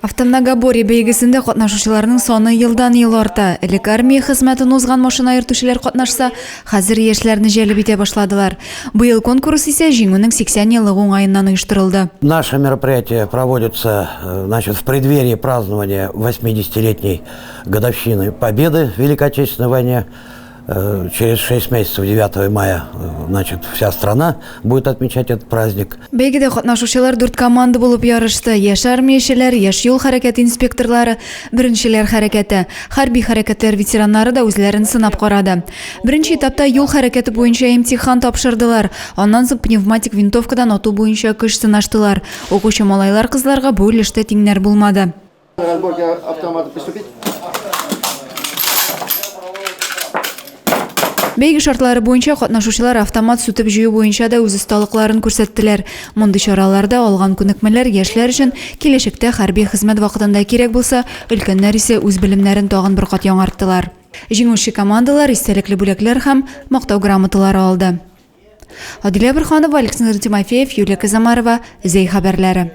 Автомногоборье бәйгесендә катнашучыларның саны елдан-ел арта. Элек армия хезмәтен узган машина йөртүчеләр катнашса, хәзер яшьләрне җәлеп итә башладылар. Быел конкурс исә Җиңүнең 80 еллыгы уңаеннан оештырылды. Наше мероприятие проводится, значит, в преддверии празднования 80-летней годовщины Победы в Великой Отечественной войне. Через 6 месяцев, 9 мая, значит, вся страна будет отмечать этот праздник. Бәйгедә катнашучылар дүрт команда булып ярышты. Яшь армиячеләр, яшь юл хәрәкәте инспекторлары, беренчеләр хәрәкәте, хәрби хәрәкәтләр ветераннары да үзләрен сынап карады. Беренче этапта юл хәрәкәте буенча имтихан тапшырдылар. Аннан соң пневматик винтовкадан ату буенча көч сынаштылар. Укучы малайлар-кызларга бу өлештә тиңнәр булмады. Разборки автомата приступить. Бәйге шартлары буенча катнашучылар автомат сүтеп җыю буенча да үз осталыкларын күрсәттеләр. Мондый чараларда алган күнекмәләр яшьләр өчен киләчәктә хәрби хезмәт вакытында кирәк булса, өлкәннәр исә үз белемнәрен тагын бер кат яңарттылар. Җиңүче командалар истәлекле бүләкләр һәм Мактау грамоталары алды. Адилә Борһанова, Александр Тимофеев, Юлия Казамарова, Зәй хәбәрләре.